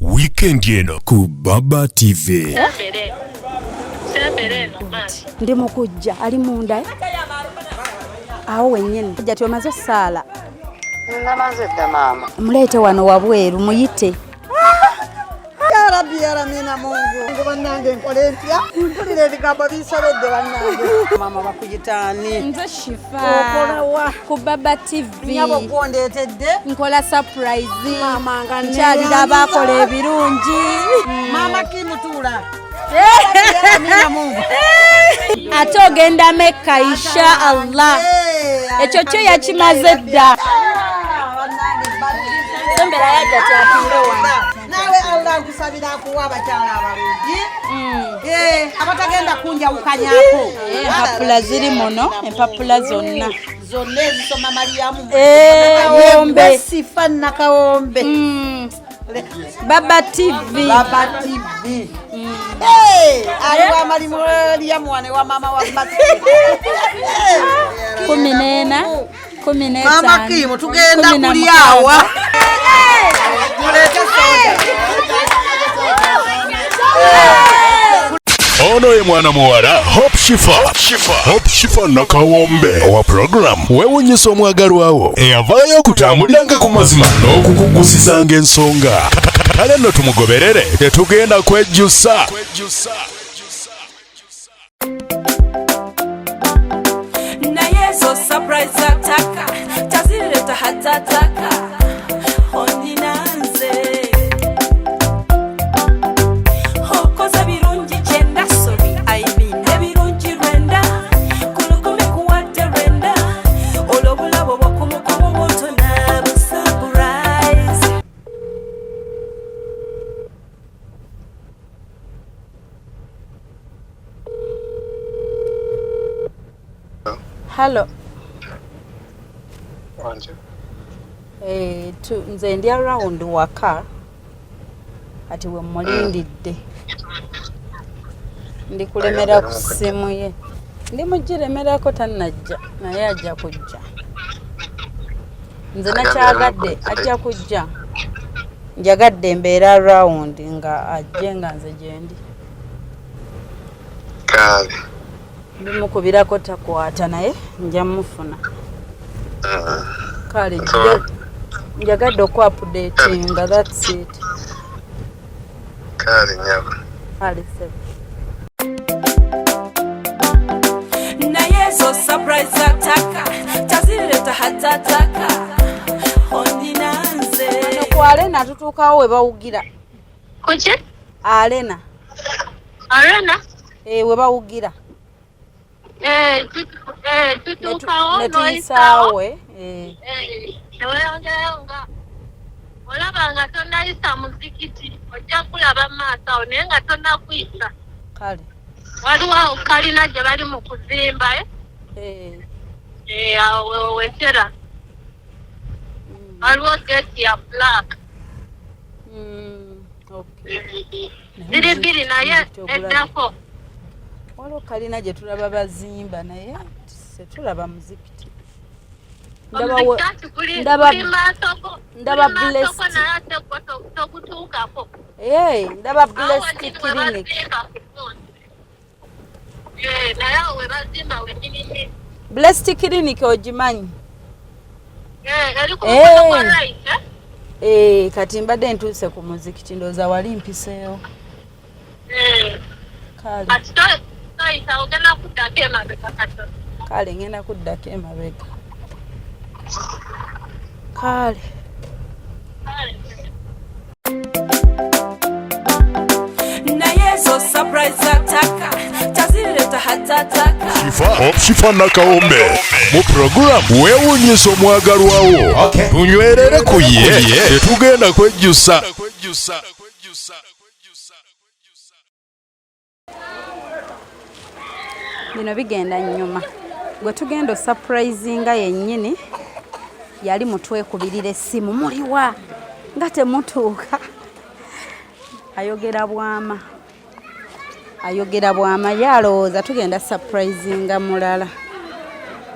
Weekend eno ku Baba TV. Ndi mukujja ali munda awo wennyini. Jja omaze essaala? Namaze dda maama. Muleete wano wabweru muyite. Ya Rabbi ya Ramina Mungu. Bannange nkola empya mpulira ebigambo binsobedde bannange. Maama bakuyita ani? Nze Shifa. Okola wa? Ku Baba TV. Nnyabo gwondeetedde. Nkola surprise. Maama nga nkyalira abakola ebirungi. Maama kimutuula. Ate ogenda Mecca insha Allah. Ekyo kyo yakimaze dda. Sembera yajja kyatuule wano. Naawe Allah nkusabira akuwa abakyala abalungi abatagenda kunjawukanyako. Empapula ziri muno, empapula zonna. Zonna ezisoma Mariyamu. Kawombe. Sifa Nakawombe. Baba TV. Baba TV. Ali wa Mariyamu wane wa mama wa Basi. 14, 15. Mama Kimu tugenda kulyawa. Mulete soda. Ono ye mwana muwala Hope Shifa. Hope Shifa Nakawombe owa program weewunyisa omwagalwawo eyavaayo okutambuliranga ku mazima n'okukugusizanga ensonga. Kale nno tumugoberere, tetugenda kwejjusa. Naye zo surprise ataka tazireta hatataka ondinanze okoze birungi kyenda, sorry, I mean ebirungi 90 kulukumi kuwadde 90 olwo obulabo bwokumukumu butona bu surprise. Hello. Wanje. Nze ndi around waka kati we mulindidde ndi kulemera ku ssimu ye, ndi mugiremerako tannajja naye ajja kujja. Nze nakyagadde ajja kujja, njagadde embeera around nga ajje nga nze gyendi. Kale. Ndimukubirako takwata naye nja mufuna. Kale. Njagadde okuupdatinga, that's it. Kale nyabo. Kale sebo. Naye zo surprise ataka tazireta hatataka ondinanze. Wano ku Arena tutuukawo we bawugira. Kuki? Arena. Arena? Eh, we bawugira. Tutuukawo ne n'oyisaawo. tuyisaawo. Neweyongerayo nga olaba nga tonnayisa muzikiti ojja kulaba mu maaso awo naye nga tonnakuyisa. Kale. Waliwo awo kalina gye bali mu kuzimba, eh? Awo wewetera. Waliwo gate ya black. Okay. Ziri bbiri naye Muzikiti ogulabye. eddako. Waliwo kalina gye tulaba bazimba naye tetulaba muzikiti. Ndaba Omuzikiti anti guli guli maaso go. Ndaba Guli maaso go blessed. naye ate gwo togutuukako. Ndaba Awo blessed wennyini we clinic. bazimba ku gundi. Naye awo we bazimba wennyini nnyini. Blessed clinic ogimanyi? Eri ku mukono gwa right, eh? Kati mbadde ntuuse ku muzikiti ndowooza wali mpiseewo. Kale. Kati toyita ogenda kuddako emabega katono. Kale ngenda kuddako emabega. Kale. Kale. Naye zo surprise ataka tazireta hatataka. Hope Shifa Nakawombe mu program weewunyisa omwagalwawo tunywerere ku ye tetugenda kwejjusa. Bino bigenda nnyuma gwe tugenda osurprisinga yennyini yali mutwekubirira essimu muliwa nga temutuuka. Ayogera bwama, ayogera bwama, ye alowooza tugenda surprisinga mulala.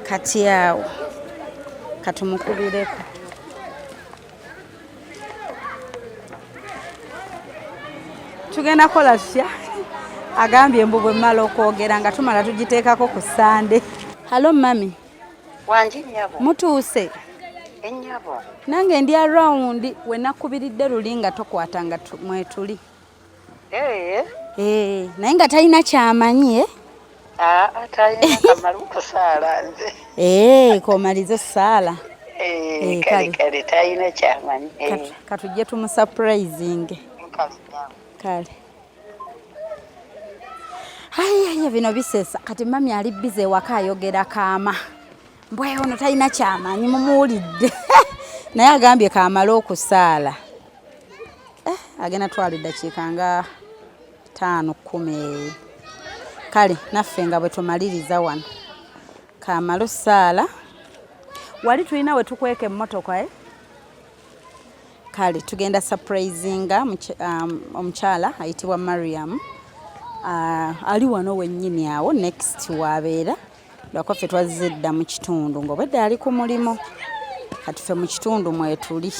Kati awo katumukubireko. Tugenda kukola tutya? Agambye mbu bwe mmala okwogera nga tumala tugiteekako ku Ssande. Halo mami. Wangi nnyabo. Mutuuse? Ennyabo. Nange ndi around we nakubiridde luli nga tokwata nga mwetuli. Eh. Eh, naye nga talina kyamanyi eh? Ah, talina kamala okusaala nze. Eh, komalize essaala. Eh, kale kale talina kyamanyi. Eh. Katujje tumusurprising. Kale. Ayi bino bisesa. Kati mami ali busy ewaka ayogera kaama. Mbwe ono talina kyamanyi mumuwulidde. Naye agambye kamale okusaala. Eh, agenda twala eddakiika nga 5 10. Kale naffe nga bwe tumaliriza wano. Kamale osaala. Wali tulina we tukweka emmotoka eh? Kale tugenda surprisinga omukyala ayitibwa Mariam. Ali wano wennyini awo next wabeera. Lwako ffe twazze dda mu kitundu ng'obwedda ali ku mulimu. Kati ffe mu kitundu mwetuli.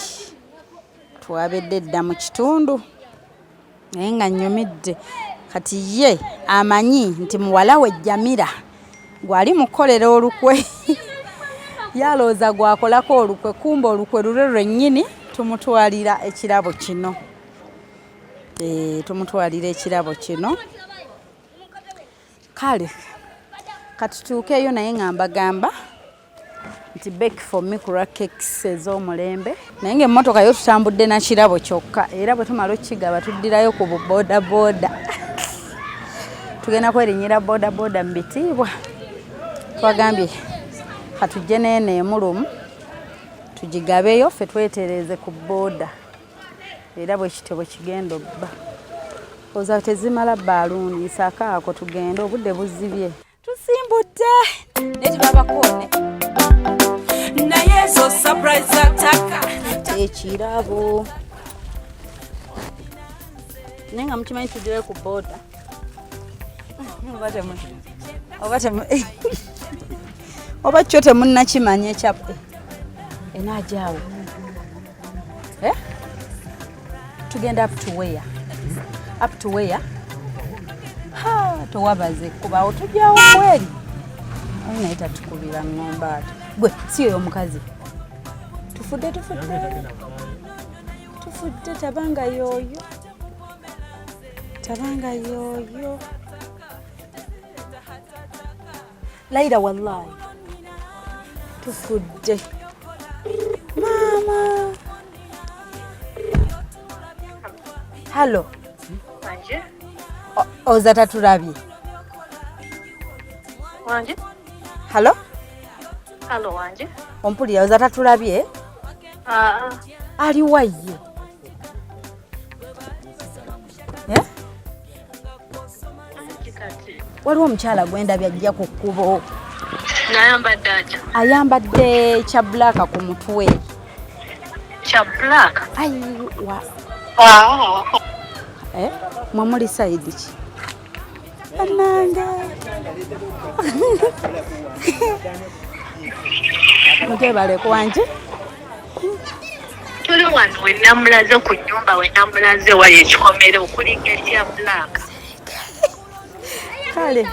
Twabedde dda mu kitundu naye nga nnyumidde. Kati ye amanyi nti muwala we Jamira gwali mukolera olukwe. Yalowooza gwakolako olukwe, kumbe olukwe lulwe lwennyini. Tumutwalira ekirabo kino. Tumutwalira ekirabo kino. Kale katutuukeeyo naye nga mbagamba nti bake for me kulwa cakes ez'omulembe, naye ng'emmotoka yo tutambudde na kirabo kyokka, era bwe tumala okukigaba tuddirayo ku bubodaboda. Tugenda kwerinnyira bodaboda mu bitiibwa. Twagambye katujje n'eno emulumu tugigabeyo ffe twetereeze ku boda, era bwe kityo bwe kigenda obba. Oza tezimala baaluuni, nsakaako tugende, obudde buzibye. Tusimbudde naye tebabakoone naye ezo surprise attack ekirabo naye nga mukimanyi tuddirayo ku boda. Oba kyo temunnakimanya ekya enaajaawo. Eh? Tugenda up to where? Up to where? Ha, towabaze kubawo tujjawo kweri. Oyo naye tatukubira ng'omba ati. Gwe si oyo omukazi. Tufudde tufudde. Tufudde tabanga yooyo. Tabanga yooyo. Laila wallahi. Tufudde. Mama. Halo. Wanje. Oza tatulabye. Wanje. Halo. Halo wanje. Ompulira oza tatulabye? Ah. Ali waye. Eh? Waliwo omukyala gwendabye ajja ku kkubo. Ayambadde atya? Ayambadde kya black ku mutwe. Kya black? Ayiwa. Eh? Mwe muli side ki? Bannange. Mutebale kwanje. Tuli wano we namulaze ku nnyumba we namulaze wali ekikomera okulinga ekya black. Kale.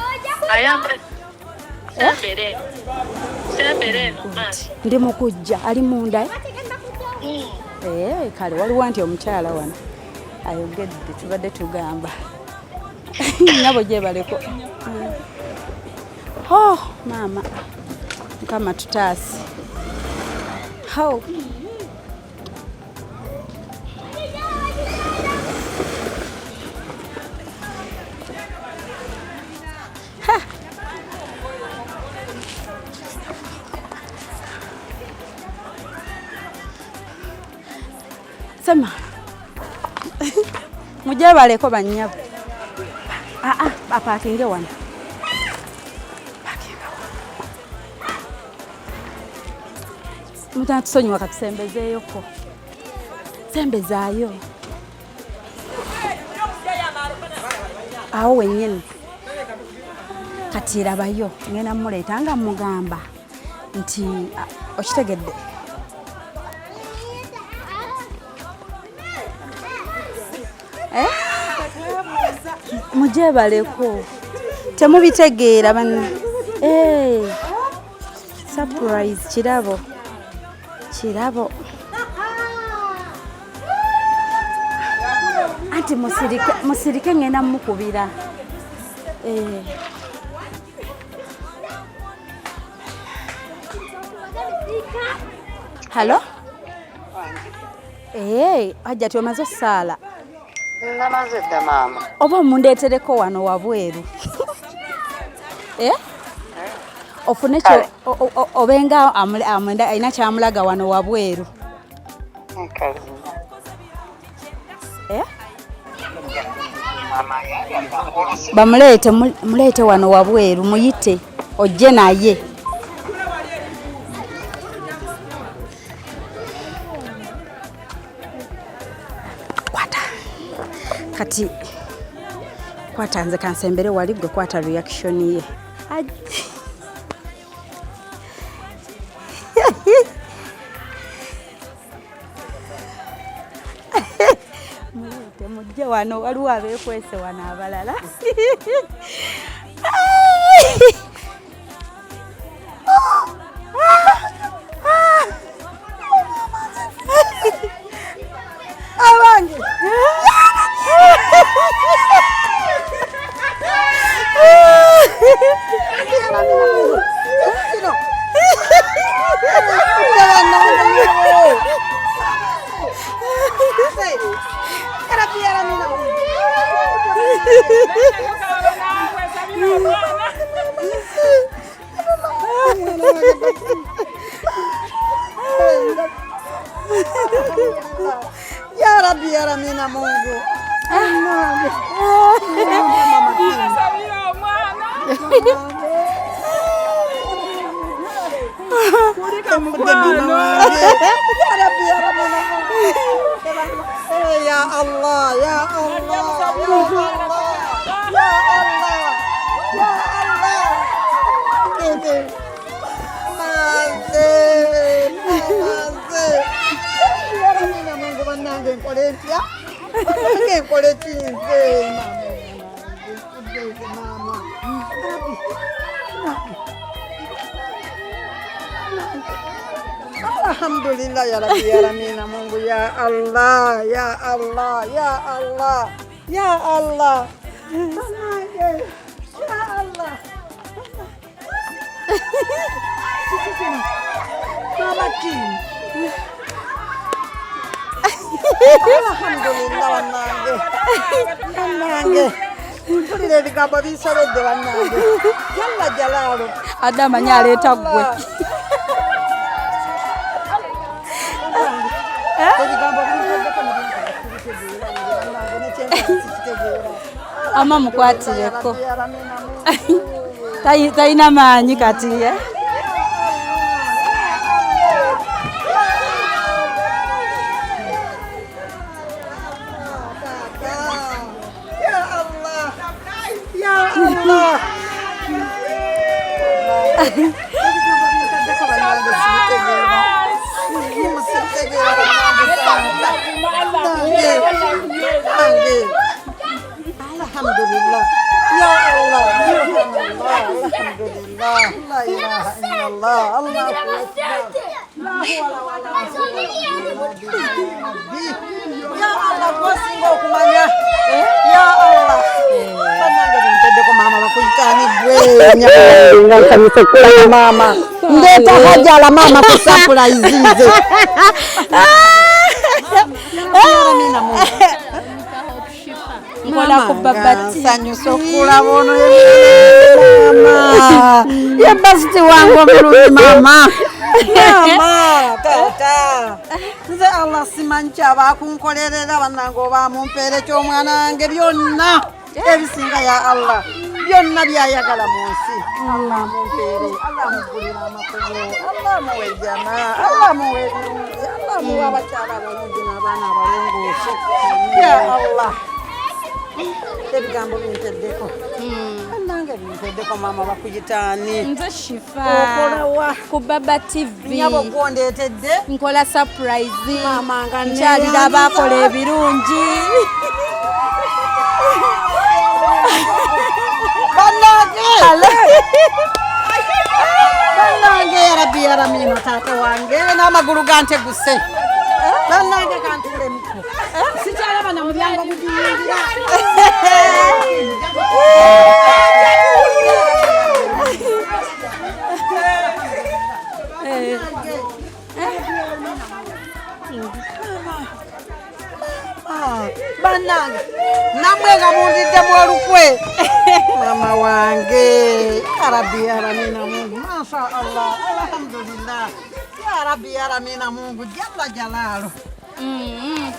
Ndi mukujja ali munda. Eh, kale waliwo nti omukyala wano ayogedde tubadde tugamba. Nabo gyebaleko. Oh, maama. Mukama tutaase. How? Ha! Sema. Mujebaleko bannyabo. Ah ah, apaakinge wano. Mutatusonyiwa katusembezeeyoko. Sembezaayo. Awo wennyini. Kati rabayo ngenda muleeta nga mugamba nti okitegedde. Eh? Mujebaleko. Temubitegeera banna. Eh. Surprise kirabo. Kirabo. Anti musirike musirike ngenda mukubira. Eh. Halo? Hey, Hajjati omaze osaala? Namaze dda maama. Oba mundeetereko wano wabweru. Eh? Ofune kyo obenga amwenda alina kyamulaga wano wabweru. Eh? Bamuleete muleete wano wabweru muyite ojje naye. Kwata. Kati kwata nze kansembere wali gwe kwata reaction ye. Muleete mujje wano waliwo abeekwese wano abalala. Abange. Ya Rabbi ya Ramina Mungu. Ya Rabbi ya Ramina Mungu. Ya Allah ya Allah ya Allah ya Allah ya Allah. Maze ya Ramina Mungu bannange nkole ntya? Bannange nkole ki nze? Mama. Alhamdulillah ya Rabbi ya Ramina Mungu ya Allah ya Allah ya Allah ya Allah. Bannange ya Allah. Mama Kim. Alhamdulillah bannange. Bannange. Mpulira ebigambo binsobedde bannange. Jalla jalaalu. Adde amanyi aleeta ggwe. Ebigambo binsobeddeko ne bitegeera bannange nekyenkola sikitegeera. Ama mukwatireko. Talina maanyi kati eh? Ya Allah. Ya Allah. Ebigambo binsobeddeko bannange sibitegeera. Sibitegeera bannange. Bannange. Alhamdulillah. Ya Allah. Subhanallah. Alhamdulillah. La ilaha illallah. Allahu akbar. La hawla wala quwwata illa billah. Ya Allah gwosinga okumanya. Ya Allah. Bannange binteddeko maama bakuyitaani gwe. Nga nsanyuse kulaba maama. Ndeeta Hajara maama ku surprise nze. Nkola ku Baba TV. Nsanyuse okulaba ono mama. Ye basiti wange omulungi maama. Maama taata. Nze Allah simanyi kyaba akunkolerera bannange oba amumpeera eky'omwana wange byonna ebisinga ya Allah byonna byayagala mu nsi. Allah amumpeere, Allah amuggulire amakubo, Allah amuwe ejjana, Allah amuwe ebirungi, Allah amuwe abakyala abalungi n'abaana abalongoofu. Ya Allah. Ebigambo binteddeko. Bannange binteddeko maama bakuyitaani. Nze Shifa. Okola wa? Ku Baba TV. Nnyabo gw'ondeetedde. Nkola surprise. Maama nga nkyalira neeyanza. abakola ebirungi. alamina taata wange n'amagulu ganteguse bannange kantuulemuko sikyalaba na mulyango gugiyingira. Bannange namwe nga mundiddemu olukwe mama wange ya Rabbi ya Ramina Mungu masha Allah alhamdulillah ya Rabbi ya Ramina Mungu jalla jalalu.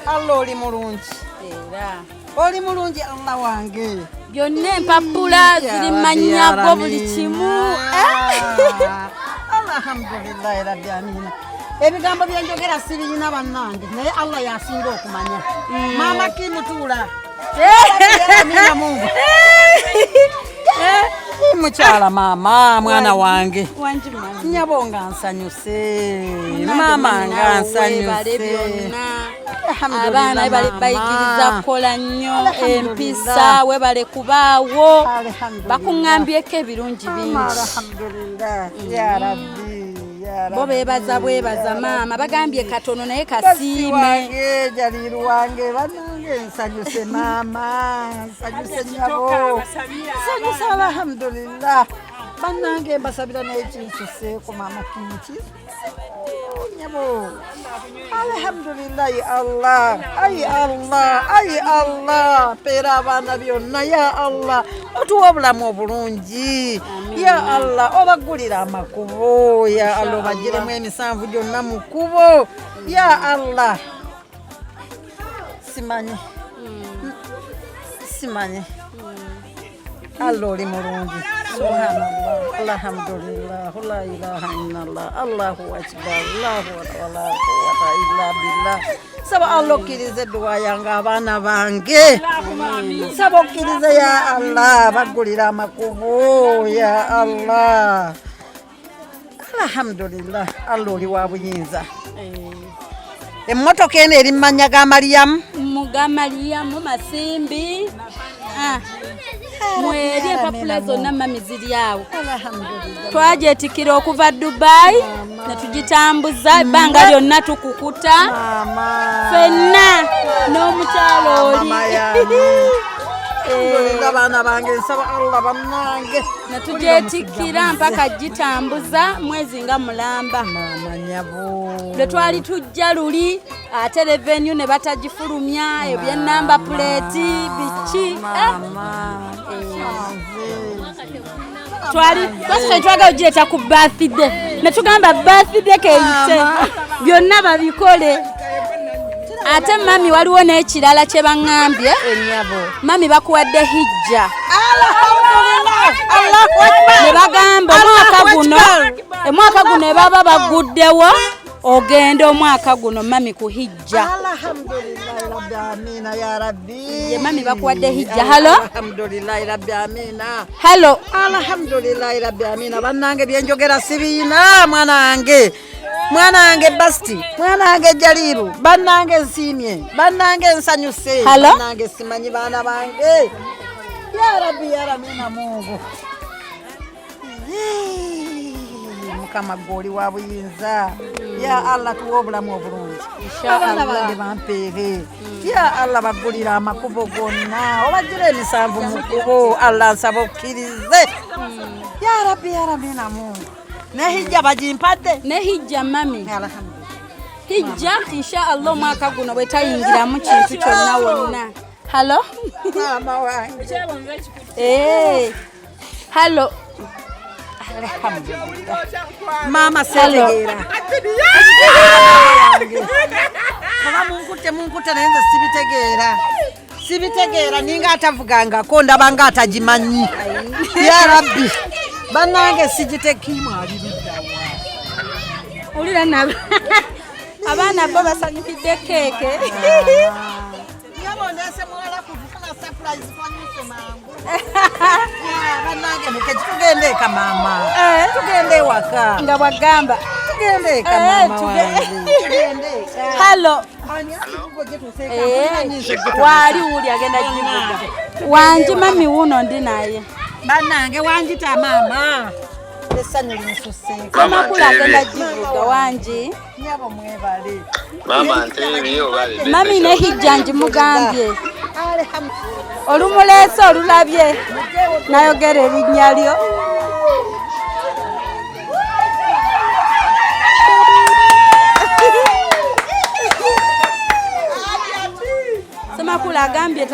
Allah oli mulungi era oli mulungi Allah wange byonna empapula ziri mannya go buli kimu. Alhamdulillah rabbi amina. Ebigambo byenjogera sibiyina bannange naye Allah yasinga okumanya. Mama kimutuula amina Mungu mukyala mama mwana wange nyabo nga nsanyuse mama nga nsanyuse. Abaana bali bayigiriza kukola nnyo empisa webale kubaawo bakuŋŋambyeko ebirungi bingi. Alhamdulillah ya Rabbi ya Rabbi. Bo beebaza bwebaza maama bagambye katono naye kasiime. Jaliru wange bannange nsanyuse maama nsanyuse nyabo nsanyuse alhamdulillah bannange mbasabira naye kinsuseeko maama kinki nyabo alhamdulillah Allah ay Allah ay Allah pera abaana byonna ya Allah otuwa obulamu obulungi ya Allah obaggulira amakubo ya Allah obagiremu emisanvu gyonna mu kkubo ya Allah. Simanyi simanyi Allah oli mulungi. Subhanallah alhamdulillah la ilaha illallah Allahu akbar la hawla wala quwwata illa billah. Saba Allah okkirize edduwa yange abaana bange saba okkirize ya Allah baggulira amakubo ya Allah. Alhamdulillah Allah oli wa buyinza. Emmotoka eno eri mu mannya ga Mariyamu muga Mariyamu Masimbi mweri empapula zonna mami ziri awo. Twagyetikira okuva Dubai ne tugitambuza ebbanga lyonna tukukuta ffenna n'omukyalo oli. Alhamdulillah baana bange nsaba Allah bannange ne tugyetikira mpaka gitambuza mwezi nga mulamba. Mama nyabo lwe twali tujja luli ate revenue ne batagifulumya ebyennamba puleeti biki twali twasooka twagala ogireeta ku birthday ne tugamba birthday keyite byonna babikole. Ate mami waliwo n'ekirala kye baŋŋambye mami bakuwadde hijja ne bagamba omwaka guno ebaba baguddewo ogenda omwaka guno mami ku hijja. Alhamdulillah rabbi amina ya Rabbi. Ye mami bakuwadde hijja. Halo alhamdulillah rabbi amina. Halo alhamdulillah rabbi amina. Bannange byenjogera sibiina mwana wange mwana wange Basti mwana wange Jaliru bannange nsiimye bannange nsanyuse bannange simanyi baana bange ya Rabbi ya Ramina Mungu. Mukama gwe oli wa buyinza ya Allah tuwe obulamu obulungi abaana bange bampeere ya Allah baggulira amakubo gonna obagira emisanvu mu kkubo Allah nsaba okkirize ya Rabbi ya Ramina Mungu. Ne hijja bagimpadde ne hijja mami hijja insha Allah omwaka guno bwe tayingiramu kintu kyonna wonna. Halo mama wange halo alhamdulillah mama setegeera oba munkutte naye nze sibitegeera ninga atavugangako ndaba nga atagimanyi ya Rabbi bannange sigitekimu aliruddawa ulira nabo abaana bo basanyukidde keeke. Nyabo ndese muwala kufuna surprise kwanyuse mangu. Bannange mukeki tugende eka mama tugende ewaka nga bwagamba tugende eka mama wange tugende eka. Halo wali wuli agenda givuga wangi mami wuno ndi naye bannange wangita maama. Essanyu linsuseeko. Mama Semakula agenda Nteebe. givuga wangi. Nyabo mwebale. Mama Nteebe oba bebe. Mami ne hijja ngimugambye. Alhamdulillah. Olumuleese olulabye nayogera erinnya lyo. Semakula agambye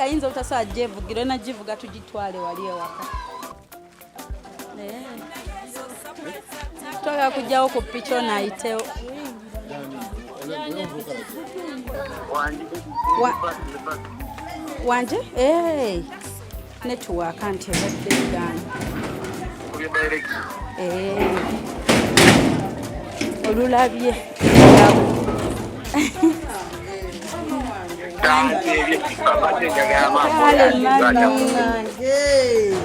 ayinza obutasobola gyevugira onagivuga tugitwale wali ewaka. Eh. Twagala kujjawo ku piki ono ayitewo. Wanje? Hey. Network anti ebadde egaana. Eh. Olulabye. Kale mami.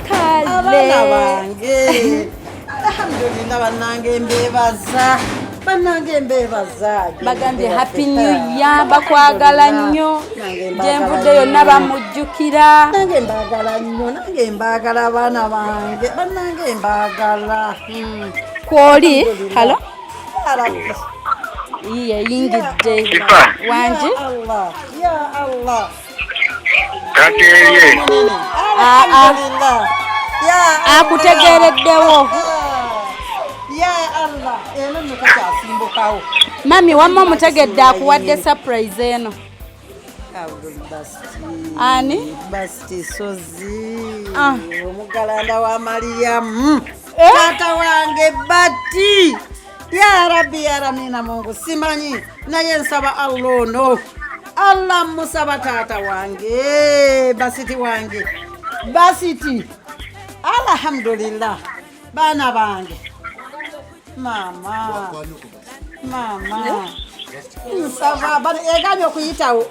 Kale. Abaana bange. Alhamdulillah bannange mbeebaza. Bannange mbeebaza. Bagambye happy new year, bakwagala nnyo. Gye nvudde yonna bamujjukira. Nange mbaagala nnyo, nange mbaagala abaana bange, bannange mbaagala. Kwoli, halo? Iye yingidde. Wangi? Allah, ya Allah. Kateebye. Alhamdulillah. Ya Allah. Akutegeereddewo. Ya Allah. Eno nno takyasimbukawo. Mami wamma omutegedde akuwadde surprise eno. Ani? Basti Sozi. Ah. Omugalanda wa Mariyamu. Taata wange Bati. Ya Rabbi ya Ramina Mungu simanyi naye nsaba Allah ono. Allah musaba taata wange Basiti wange Basiti. Alhamdulillah baana bange maama maama nsaba eganye okuyitawo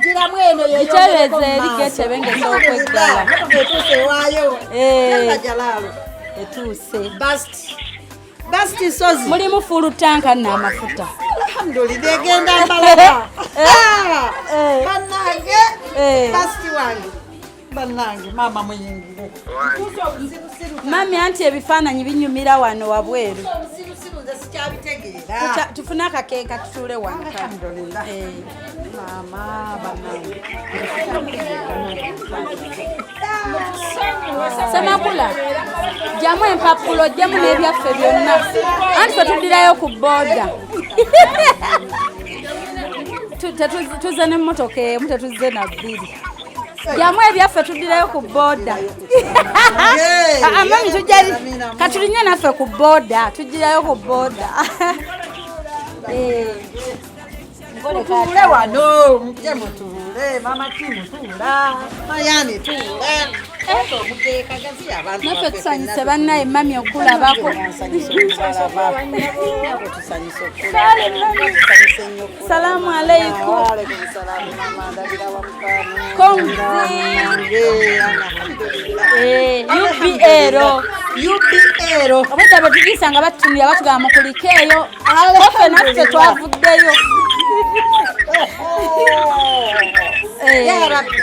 giramu eno Gitereze eri getebe ng'esooka okweggala. Etuuse ewaayo Eh. Jalaalu Etuuse. Basti Basti Sozi Mulimu full tank n'amafuta. Alhamdulillah egenda mbalaba bannange Eh. Basti wange bannange maama muyingire Mami anti ebifaananyi binyumira wano wabweru. Obusirusiru nze sikyabitegeera. Tufune akakeeka tutuule wano. Alhamdulillah. Maama bannange Semakula jjamu empapulo ojjemu n'ebyaffe byonna anti ffe tuddirayo ku booda. Tuzze n'emmotoka emu tetuzze na bbiri. Jjamu ebyaffe tuddirayo ku booda. Mami tujja katulinye naffe ku booda tugirayo ku booda. Mutuule wano mujje mutuule mama ki mutuula mayani tuula omukeeka gaziya abantu Naffe tusanyuse bannaye mami okulabako. Salaamu aleikum. Konzi. UBL. UBL. Obwedda bwe tugisanga batutumira batugamba mukulikeeyo. Ffe naffe twavuddeyo. Ya Rabbi.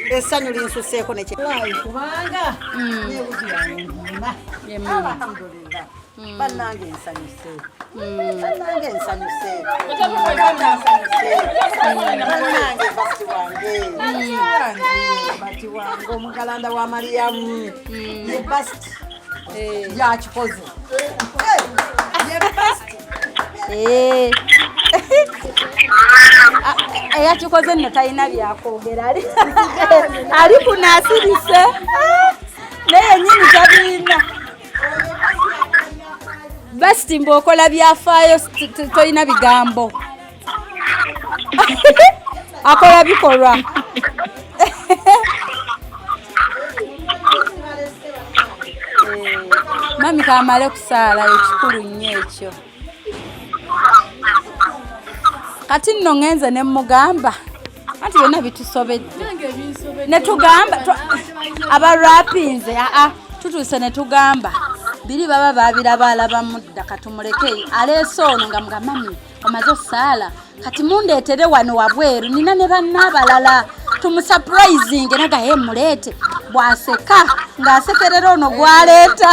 Essanyu linsuseeko nekye kubanga nebuzi yange nina. Alhamdulillah. Bannange nsanyuse. Bannange nsanyuse. Bannange Basti wange. Basti wange omugalanda wa Mariyamu. Ye Basti. Yakikoze. Ye Basti. Eyakikoze nno talina byakwogera ali kuno asirise naye yennyini tabirina. Basti mbw'okola byafaayo tolina bigambo. Akola bikolwa. Mami kamale kusaala ekikulu nnyo ekyo. Kati nno ngenze ne mmugamba anti byonna bitusobedde ne tugamba abarapinze aa tutuuse ne tugamba biri baba babiraba alaba mudda katumuleke aleese ono nga mugamba mami omaze ossaala kati mundeetere wano wabweru nina ne banna abalala tumusurprisinge naga ye muleete Bw'aseka ng'asekerera ono gw'aleeta.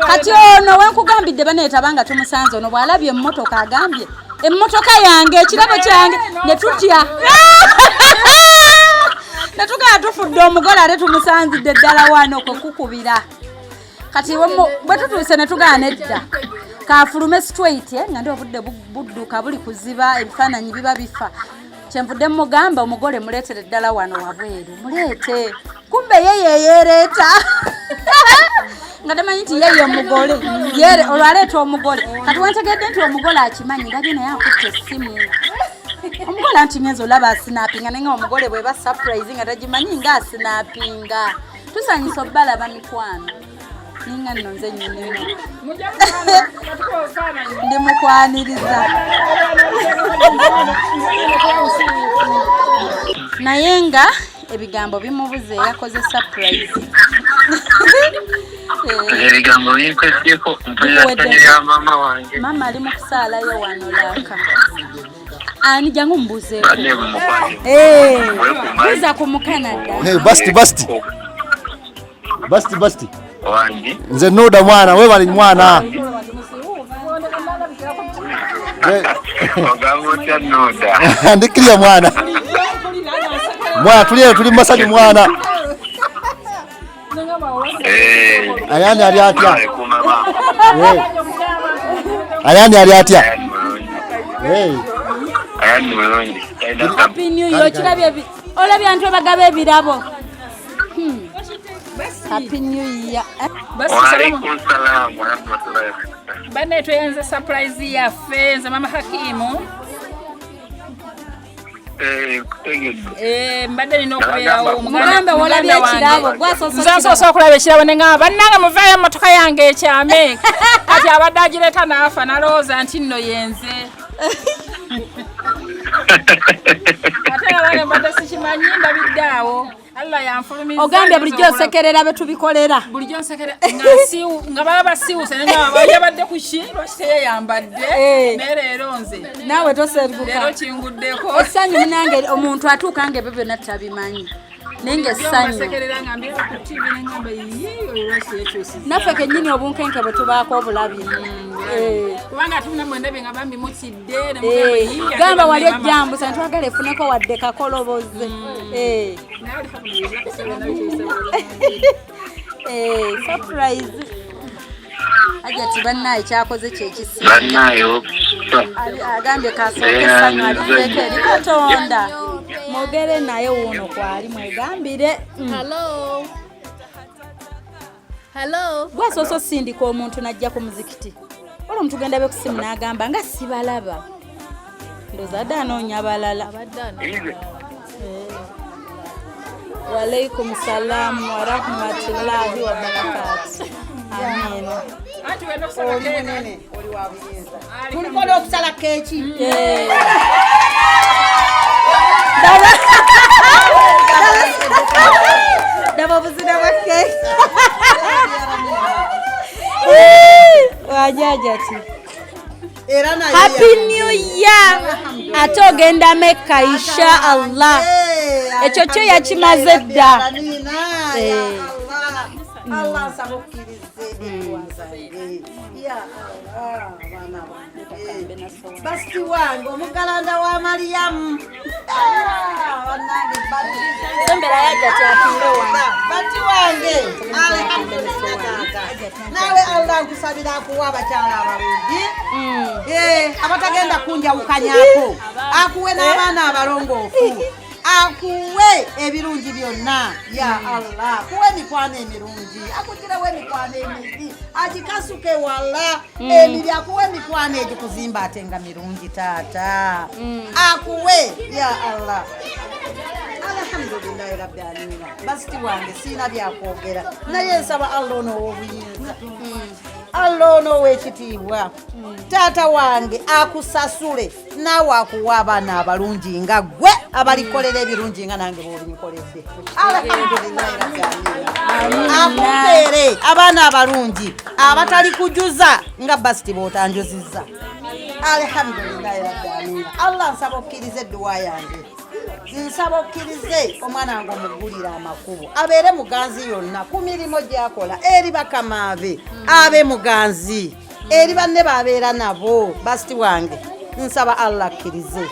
Kati ono wenkugambidde baneetaba nga tumusanze ono bw'alabye emmotoka agambye emmotoka yange, ekirabo kyange, ne tutya ne tugamba tufudde omugole ate tumusanzidde ddala wano kwe kukubira. Kati bwe tutuuse ne tugaana edda kafulume straight, nga ndi obudde budduka buli kuziba, ebifaananyi biba bifa. Kyenvudde mugamba omugole muleetere ddala wano wabweru, muleete, kumbe ye yeyeereeta nga tamanyi nti ye ye mugole. Yere olwaleeta omugole. Kati wentegedde nti omugole akimanyi, ndabye naye akutte essimu omugole anti ngenza olaba asinapinga, naye nga omugole bweba surprise nga tagimanyi nga asinapinga. Tusanyusa obbalaba mikwano, ninga nno nze nnyinimu ndi mukwaniriza, naye nga ebigambo bimubuze yakoze surprise. Ebigambo binkweddeko, mpulira ssanyu lya maama wange. Maama ali mu kusaalayo wano laaka. Ani jangu mubuuzeeko. Banne mumukwano. Buuza ku Mukanada. Hey, basti basti basti basti. Wange. Nze noda mwana webali mwana. Ogamba otya noda? Ndikiriya mwana, mwana tuli eyo, tuli mumasanyu mwana. Ayani ali atya? Eh. Ayani ali atya? Hey. Ayani mulungi. Happy New Year. Okirabye olabye abantu abagaba ebirabo. Happy New Year. Waalaikum salaam warahmatullahi wabarakatuh. Banne tweyanze surprise yaffe, nze mama Hakimu. Kutegedde. Mbadde nina okubeerawo. Mugambe walabye ekirabo, gwasoose. Nze nsoose okulaba ekirabo ne ngamba bannange muvaayo emmotoka yange ekyame. Kati abadde agireeta n'afa n'alowooza nti nno yenze. Ate nabange mbadde sikimanyi, ndabidde awo. Allah yanfulumiza. Ogambye bulijjo osekerera be tubikolera. Bulijjo nsekera nga baba basiiwuse ne ngamba yabadde ku ki, lwaki teyeyambadde, naye leero nze naawe toseruka. Leero kinguddeko. Essanyu munange, omuntu atuuka nga ebyo byonna tabimanyi, naye nga essanyu. Mbasekerera nga mbeera ku TV ne ngamba yii oyo lwaki yekyusiza. Naffe kennyini obunkenke bwe tubaako obulabi. Kubanga ate namwe ndabye nga bambi mutidde ne mugamba yii ate Gamba wali banne mama. ejjambusa ntwagala efuneko wadde kakoloboze. Naye alhamdulillah, kusobola nabikyusa bulungi. Surprise Hajati bannaye kyakoze kyekisinga. Bannaye. Agambye kasooke essanyu aliseeko eri Katonda. Mwogere naye wuuno kwali mwegambire. Hello. Hello. Gwasoose osindika omuntu n'ajja ku muzikiti, olwo omuntu genda be kusimu n'agamba nga sibalaba, ndowooza adde anoonya balala. Abadde anoonya. Walaikum salamu warahmatullahi wabarakatu, amina. Anti wenda okusala Oli keeka. munene, oli wa buyinza, tuliko n'okusala keeki. Daba obuzina bwa keeki wajaja ti. Era naye Happy New Year, ate ogenda Mekka insha Allah. Ekyo kyo yakimaze dda. Amina ya Allah. Allah nsaba okkirize edduwa zange ya Allah. Abaana bange, basiti wange omugalanda wa Mariyamu. Ah, bannange bati. Sembera yajja kyatuule wano. Bati wange, alhamdulillah taata, naawe Allah nkusabira akuwa abakyala abalungi. Abatagenda kunjawukanyako, akuwe n'abaana abalongoofu, akuwe ebirungi byonna ya Allah, akuwe emikwano emirungi, akugirewo emikwano emibi agikasuke wala emibi, akuwe emikwano egikuzimba ate nga mirungi taata, akuwe ya Allah. Alhamdulillahi rabbi alamina. Basiti wange siina byakwogera, naye nsaba Allah ono ow'obuyinza, Allah ono ow'ekitiibwa, taata wange akusasule naawe akuwa abaana abalungi nga ggwe, abalikolera ebirungi nga nange bw'obinkoledde. Alhamdulillahi rabbi alamina. Akuteere abaana abalungi abatali kujuza nga basiti bw'otanjuzizza. Alhamdulillahi rabbi alamina. Allah nsaba okkiriza edduwa yange. Nsaba okkirize omwana wange omuggulira amakubo, abeere muganzi yonna ku mirimu gy'akola, eri bakama be abe muganzi, eri banne babeera nabo. Basiti wange, nsaba Allah akkirize.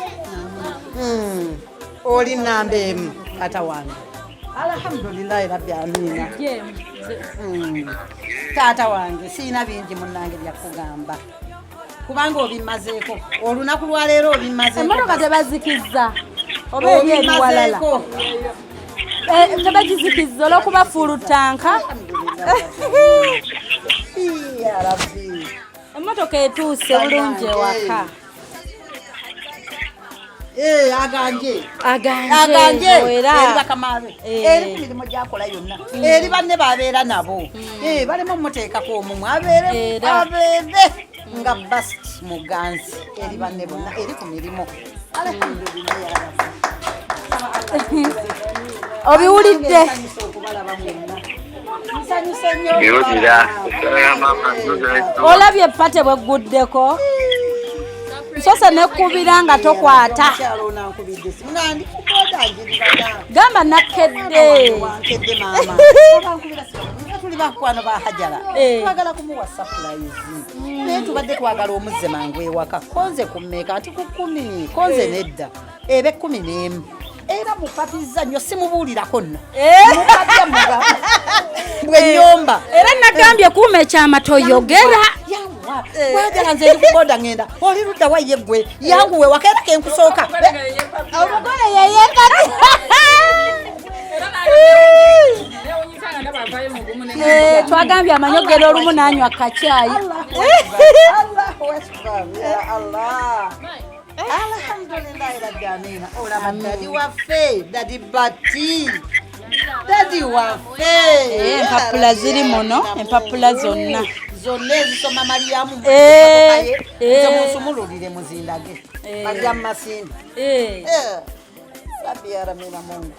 Oli namba emu, taata wange. Alhamdulillahi rabbi amina. Taata wange, siina bingi munnange byakugamba kubanga obimmazeeko olunaku lwaleero, obimmazeeko. Emmotoka tebazikizza oba eri ebiwalala? Obimmazeeko. Tebagizikizza olwokuba full tank. Ya Rabbi. Emmotoka etuuse bulungi ewaka. Eh, aganje. Aganje. Aganje. Era. Eri bakama be, eri ku mirimu gyakola yonna, eri banne babeera nabo. Baleme omuteekako omumwe, abeere Era. abeere nga bast muganzi eri banne bonna, eri ku mirimu. Alhamdulillah ya Rabbi. Obiwulidde? Nsanyuse okubalaba mwenna. Nsanyuse nnyo Ngiwulira. okubalaba. Essala ya maama nzuza. Olabye pate bwegguddeko, nsose nekubira nga tokwata. Omukyala onankubidde simu nga ndi ku boda njiribana. Gamba nakkedde. Wankedde maama. Obankubira simu nga tuli bakwano ba Hajara. Twagala kumuwa surprise. Naye tubadde twagala omuzze mangu ewaka. Konze ku mmeka? Nti ku 10. Konze nedda. Ebe 11. Era mupapizza nnyo, simubuulirako nno. Mupapya muga. Bwe nnyomba. Era nagambye kuuma ekyama, toyogera. Yanguwa. Wagala nze ndi ku boda ngenda. Oli ludda wa ye ggwe? Yanguwe waka era kenkusooka. Omugole yeyekati. Newunyisa nga ndaba avaayo mugumu ne Twagambye amanyogero olumu n'anywa kacyayi. Allahu akbar ya Allah. Alhamdulillahi rabbi amina. Olaba daddy waffe, daddy Bati. Daddy waffe. Empapula ziri muno, empapula zonna. Zonna ezisoma Mariamu. Nze munsumululire muzindage. Mariamu Masindi. Rabbi ya Ramina Mungu.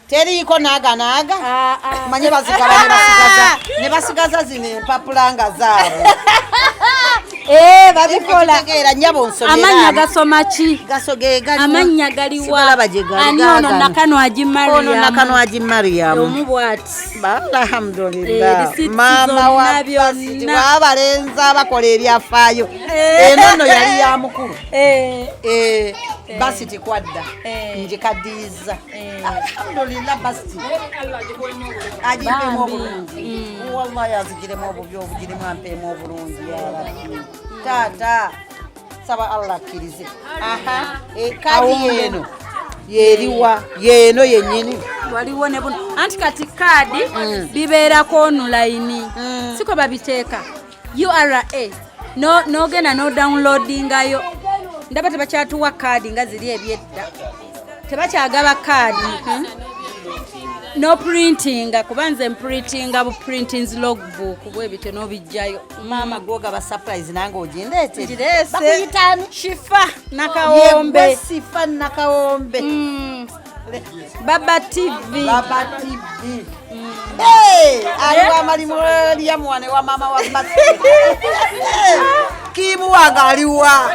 Teriiko naaga naaga. Ah, ah. Manye bazigaba ne basigaza ne basigaza zino empapula nga zaabwe. Babikola. Kitegeera nnyabo, nsomera. Amannya gasoma ki? Gasogeega. Amannya galiwa? Sibalaba gye gali. Ani ono? Gaagano. Nakanwagi Ono Nakanwagi Mariam. Mariam. Omu bw'ati. Alhamdulillah. Receipts Maama wa zonna Basiti byonna. w'abalenzi abakola ebyafaayo. Eno nno yali ya mukulu. Basiti kwadda njikaddiyiza. Alhamdulillah, Basiti agiremu Bambi. obulungi, wallahi azigiremu obubi, obugiremu ampeemu obulungi ya Rabbi. Taata, saba Allah akkirize. Aha, kaadi yeeno yeriwa? Yeeno yennyini. Waliwo ne buno, anti kati kaadi bibeerako online, siko babiteeka URA, nogenda no downloadingayo. Ndaba tebakyatuwa kaadi nga ziri ebyedda, tebakyagaba kaadi. No printinga, kuba nze mprintinga bu printings logbook bwe bityo n'obijjayo. Maama, gwogaba surprise nange ogindeetere. Ngireese. Bakuyitaani? Shifa Nakawombe. Yegwe Sifa Nakawombe. Baba TV. Baba TV. Hey, aliwo amalimu lyamuwane wa maama wa Basi. Kiimu wange aliwa?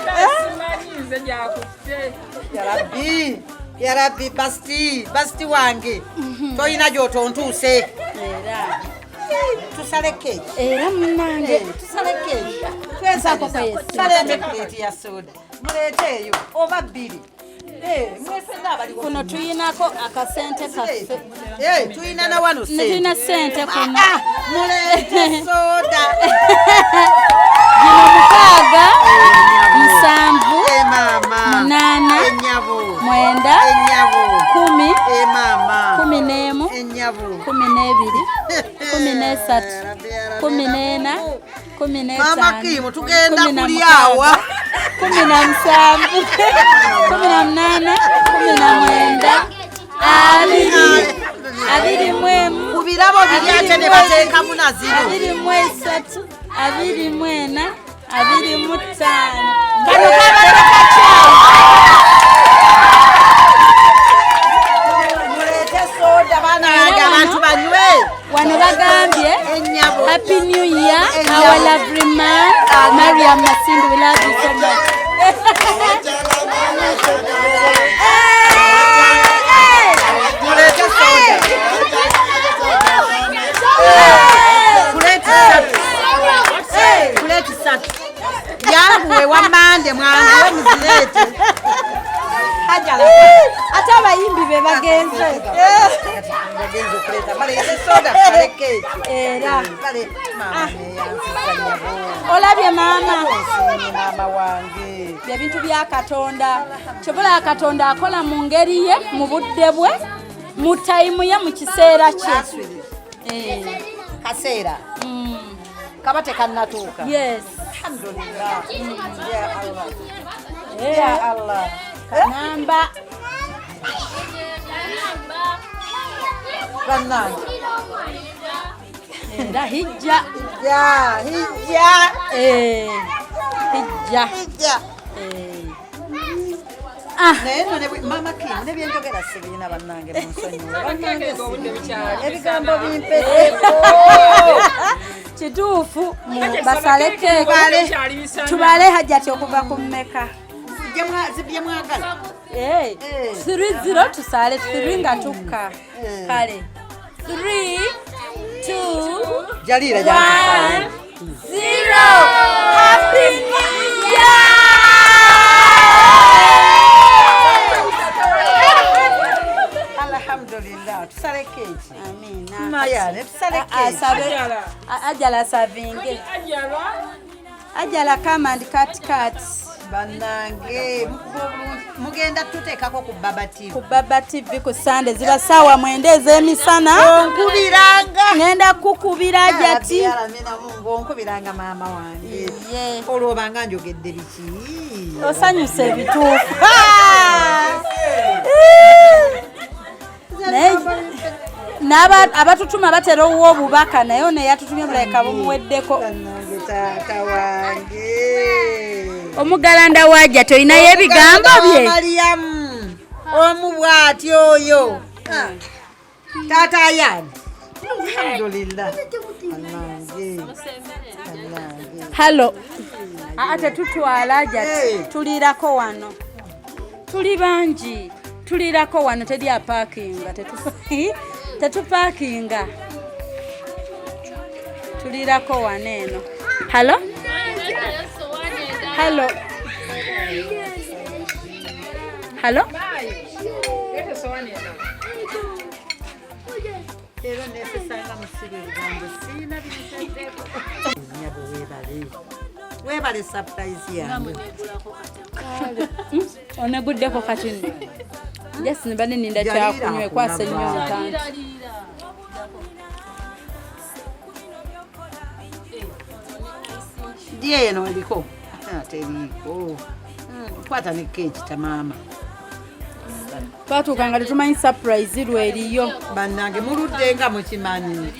Simanyi nze gyakutte. Yarabbi, yarabbi, Basti, Basti wange toyina gyotontuuse. Era. Tusale keeki. Era munange. Tusale keeki. Saako kwesi. Twesaleete puleeti ya soda, muleete eyo oba bbiri. Eh, mwefenna abaliwo. Kuno tuyinako akasente kaffe. Eh, tuyina na wano Ne tulina sente kuno. Ah, muleete soda. Gino 6, 7, Eh, maama. 8, Ennyabo. 9, Ennyabo. 10, Eh, maama. 11, Ennyabo. 12, 13, 14, Maama 15, Kimu, tugenda kumi na kulya mukaaga, awa. 17, 18, 19, 20, 21, Ku birabo biri ate ne bateekamu na zino. 23, 24, 25. Kano kabadde kakyayi. Muleete soda baana bange, abantu banywe. Wano bagambye Ennyabo. Happy New Year, Ennyabo. our lovely man Mariam Masindi, we love you so much. be bagenze. Bagenze okuleeta. Baleese soda, bale keeki. Era. Bale, maama neyanzisa nnyabo. Olabye maama. Onsiimye maama wange. Ebintu bya Katonda. Kyobola Katonda akola mu ngeri ye, mu budde bwe, mu tayimu ye, mu kiseera kye. Kaseera. Kaba tekannatuuka. Yes. Alhamdulillah. Ya Allah. Ya Allah. Kanamba. Bannange. Era hijja. Hijja, hijja. Hijja. Hijja. Naye nno maama Kim ne byenjogera sibirina bannange munsonyiwe. Bannange sibirina. Ebigambo bimpeddeko. Kituufu basale keeki. Tubale Hajjati okuva ku mmeka? Bye mwagala. 3-0 tusale 3 nga tukka. Kale. 3 2 Jalira 1 0. Happy New Year! Alhamdulillah. Tusale keeki. Amina. Mayane tusale keeki. Ajala savinge. Ajala come and cut cut. Bannange mugenda tuteekako ku Baba TV. Ku Baba TV ku Sunday ziba ssaawa 9 ez'emisana. Onkubiranga. Ngenda kukubira Hajjati. Mungu onkubiranga maama wange. Olwo obanga njogedde biki? Osanyusa ebituufu. Abatutuma batera owuwa obubaka naye ono eyatutumye bulabika bumuweddeko. Bannange taata wange. Omugalanda wa Hajjati olinayo ebigambo bye? Mariyamu omu bw'ati oyo. Taata ayani. Alhamdulillah. Bannange. Halo. Tetutwala Hajjati. Tuliirako wano. Tuli bangi. Tuliirako wano teri apaakinga. Tetupaakinga. Tuliirako wano eno. Halo? Halo. Halo? Leero neesesanga musiru ebigambo sirina binteddeko. Nnyabo weebale. Weebale surprise yange. Oneguddeko kati nno. Just nibadde nninda kyakunywa ekwasa ennyonta nti. Ddi eno eriko? Teriiko. Kwata ne keeki tamaama. Twatuuka nga tetumanyi surprise lweriyo. Bannange muludde nga mukimanyi.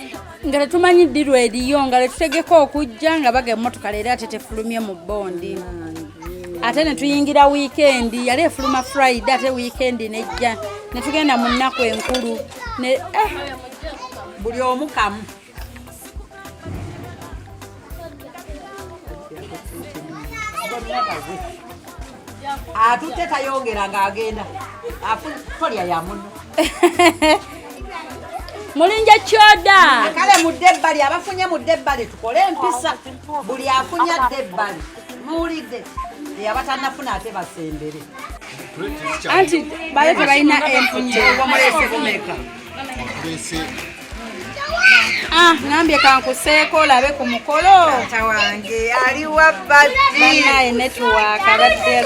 Nga tetumanyi ddi lweriyo nga letutegeka okujja nga baga emmotoka leero ate tefulumye mu bondi. Ate ne tuyingira weekend, yali efuluma Friday ate weekend nejja. Ne tugenda mu nnaku enkulu. Buli omu kamu. Atutte tayongera ng'agenda. Tolya ya muno. Mulinja kyoda. Kale mudde ebbali, abafunye mudde ebbali tukole empisa. Buli afunye adde ebbali. Muwulidde. Abatannafuna ate basembere. Anti bale tebalina empunye. Omuleese bumeka? Ngambye kankuseeko olabe ku mukolo. Taata wange ali wa Bati. Bannaye network abadde.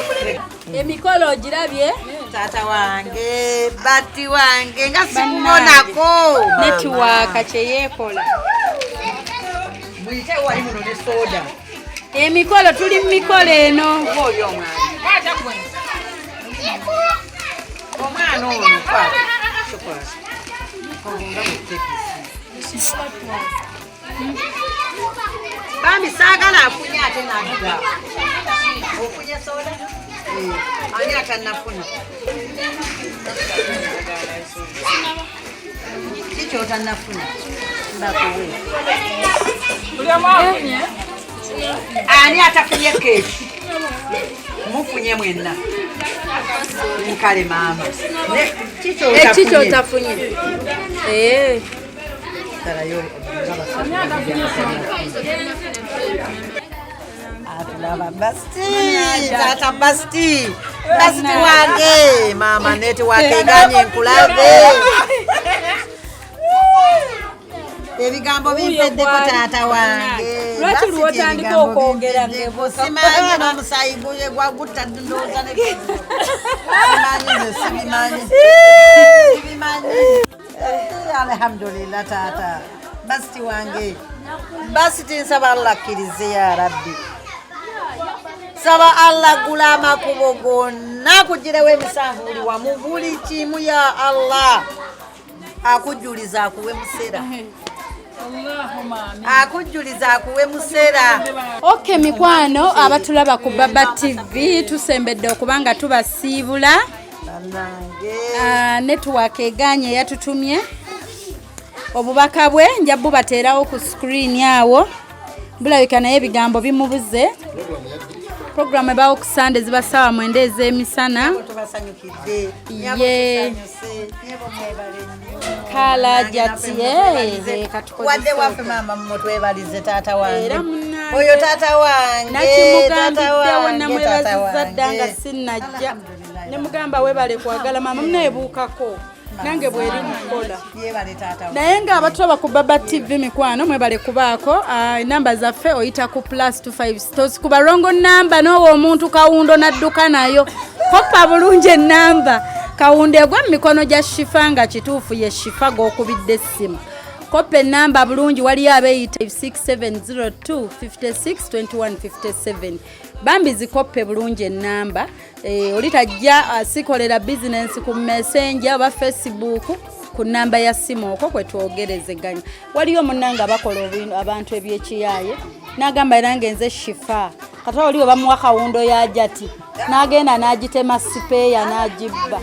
Emikolo ogirabye? Taata wange, Bati wange nga sikubonako. Network kye yeekola. Muyite wali muno ne soda. Emikolo tuli mu mikolo eno. Oyo omwana. Omwana ono kwata. Kikwata. Nga mutekisi. Bambi saagala afunye ate n'adda. Ofunye soda? Ani atannafuna? Ki ky'otannafuna? Mbakuwe. Buli omu afunye? Ani atafunye keeki? Mufunye mwenna. Nkale maama. Ki ky'otafunye? Atulaba Basti, taata Basti, Basti wange, maama netiwaaka eganye nkulabe. Ebigambo bimpeddeko taata wange. Lwaki Basti lw'otandika ebigambo okwogera bimpeddeko. Simanyi n'omusaayi guye gwagutta ndowooza ne simanyi nze sibimanyi. Sibimanyi. Alhamdulillah taata. Basti wange. Basti nsaba Allah akkirize ya Rabbi. Saba Allah gula amakubo gonna akugirewo emisanvu buli wamu buli kimu ya Allah. Akujjuliza akuwe musera. Akujjuliza akuwe musera. Ok mikwano abatulaba ku Baba TV tusembedde okuba nga tubasiibula. Bannange. Network eganye yatutumye obubaka bwe nja bubateerawo ku screen awo. Bulabika naye ebigambo bimubuze. Program ebaawo ku Sunday ziba ssaawa 9 ez'emisana. Tubasanyukidde. Nyabo Ye. tusanyuse. Nyabo mwebale nnyo. Kala Nange jati, naffe mutwebalize. katukozese Wadde waffe okwo. maama mutwebalize taata wange. Era munnange. Oyo taata wange. Nakimugambiddewo taata wange, namwebaziza taata dda nga wange. sinnajja. Alhamdulillah. Ne mugamba weebale kwagala maama muneebuukako. Nange bweri mukola. Yeebale taata wange. Naye nga abatulaba ku Baba TV mikwano mwebale kubaako. Enamba zaffe oyita ku plus two five tosikuba wrong number n'owa omuntu kawundo n'adduka nayo. Koppa bulungi enamba. Kawundo egwa mu mikono gya Shifa nga kituufu ye Shifa gw'okubidde essimu. Koppa enamba bulungi waliyo abeeyita 6702 56 21 57. Bambi zikoppe bulungi enamba. Oli tajja asikolera bizinensi ku Messenger oba Facebook ku namba ya simu okwo kwe twogerezeganya. Waliyo munnange abakola abantu ebyekiyaaye n'agamba era ngenze Shifa. Kati oli we bamuwa kawundo ya jati n'agenda n'agitema sipeeya n'agibba.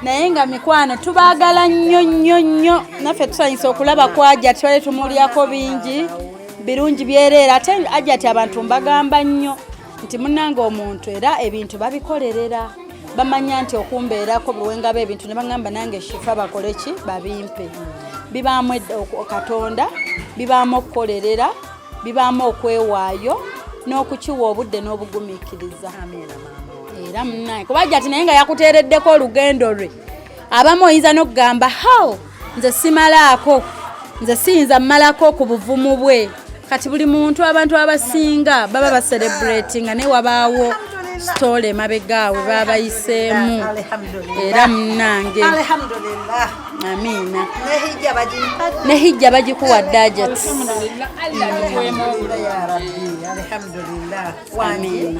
Naye nga mikwano tubaagala nnyo nnyo nnyo, naffe tusanyusa okulaba ku Hajati, twali tumulyako bingi birungi byereere. Ate Hajati abantu mbagamba nnyo nti munnange omuntu era ebintu babikolerera, bamanya nti okumbeerako buli wengaba ebintu ne bagamba nange Shifa bakole ki babimpe. Bibaamu Katonda, bibaamu okukolerera, bibaamu okwewaayo n'okukiwa obudde n'obugumiikiriza. Era munnange kuba Hajati naye nga yakuteereddeko olugendo lwe, abamu oyinza n'okugamba how nze simalaako, nze siyinza mmalako ku buvumu bwe. Kati buli muntu abantu abasinga baba bacelebratinga naye wabaawo story emabega awe baba bayiseemu. Alhamdulillah. Era munnange. Alhamdulillah. Amiina. Ne hijja bagimpadde. Ne hijja bagikuwadde Hajati. Alhamdulillah ya Rabbi. Alhamdulillah. Wangi.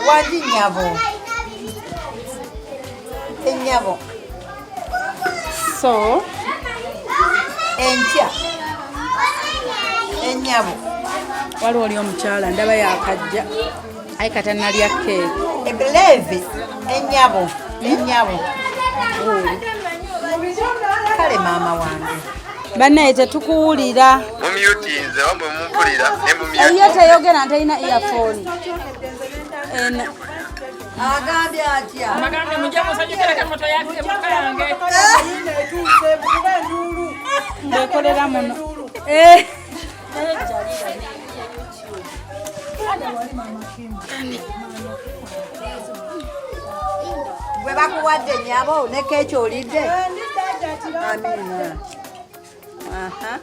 Wangi nnyabo. Ennyabo. So enkya. Ennyabo. Waliwo oli omukyala ndaba yakajja. Ayi kata nalya keeki. Eblevi ennyabo. Ennyabo. Kale maama wange. Bannaye tetukuwulira. Mumyutinze oba mwe mumpulira ne mumyutinze. Eyo teyogera nti talina earphone. Agambye atya? Agambye mujje musanyukireko emmotoka yange, emmotoka yange. Mbekolera muno. Gwe bakuwadde nnyabo ne keeki olidde? Amiina. Aha.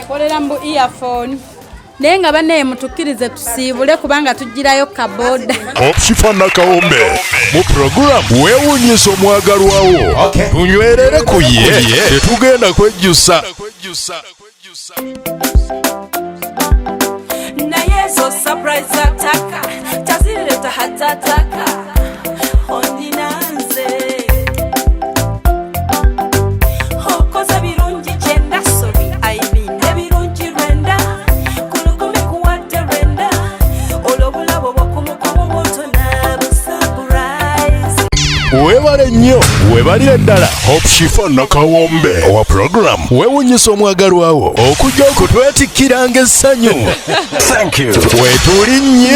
Ekolera mu earphone. Naye nga bannaye mutukkirize tusiibule kubanga tugirayo kaboda. Hope Shifa Nakawombe mu program weewuunyisa omwagalwawo. Tunywerere ku ye, tetugenda kwejjusa. Naye zo surprise attack, tazireta hatataka. Ondina nze. Okoze birungi kyenda, sorry, I mean ebirungi lwenda. Ku lukumi kuwadde lwenda. Olwo obulabo bw'okumukumu butona bu surprise. Weebale nnyo, weebalire ddala Hope Shifa Nakawombe owa program weewuunyisa omwagalwawo okujja okutwetikkiranga essanyu. Thank you. Weetuli nnyo.